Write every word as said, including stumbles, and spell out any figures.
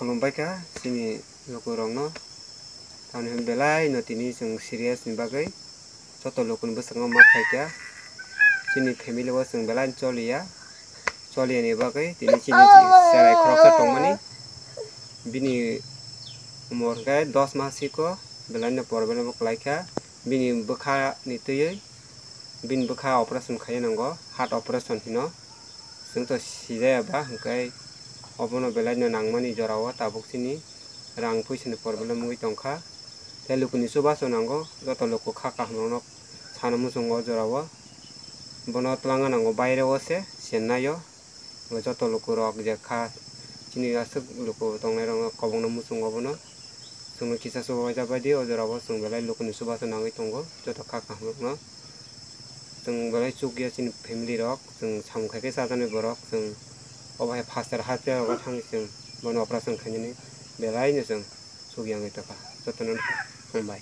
Khulumbai kha chini lukurokno. Tamoni hwn belai no tini chwng serious ni bagwi joto lukuni bwskango ma phaikha. Chini family o chwng belai choliya. Choliya ni bagwi tini chini cherai khoroksa tongmani. Bini umor hwnkhe dos masiko belai no problem o kwlaikha. Bini bwkha ni twiwi bini bwkha operation khaiwi nango, heart operation hino. Chwng to sijaya ba, hwnkhe obono belai no nangmani jorao tabuk chini rang puisa ni problem wngwi tongkha. Tei lukuni chubachu nango, joto luku kha kaham rokno sana muchungo o jorao. Bono twlangna nango baire o se, Chennai o. Joto lukurok je kha chini aswk luku tongnai rokno kobokno muchungo bono. Chwngno kisa chubaijak bai di, o jorao chwng belai lukuni chubachu nangwi tongo, joto kha kaham rokno. Chwng belai chukya chini family rok, chwng samung khai khe chajaknai borok, chwng obo hai phaster hati rogo thangwi chwng bono operation khainani belai no chwng chukya wngwi tongkha. Jotono hambai.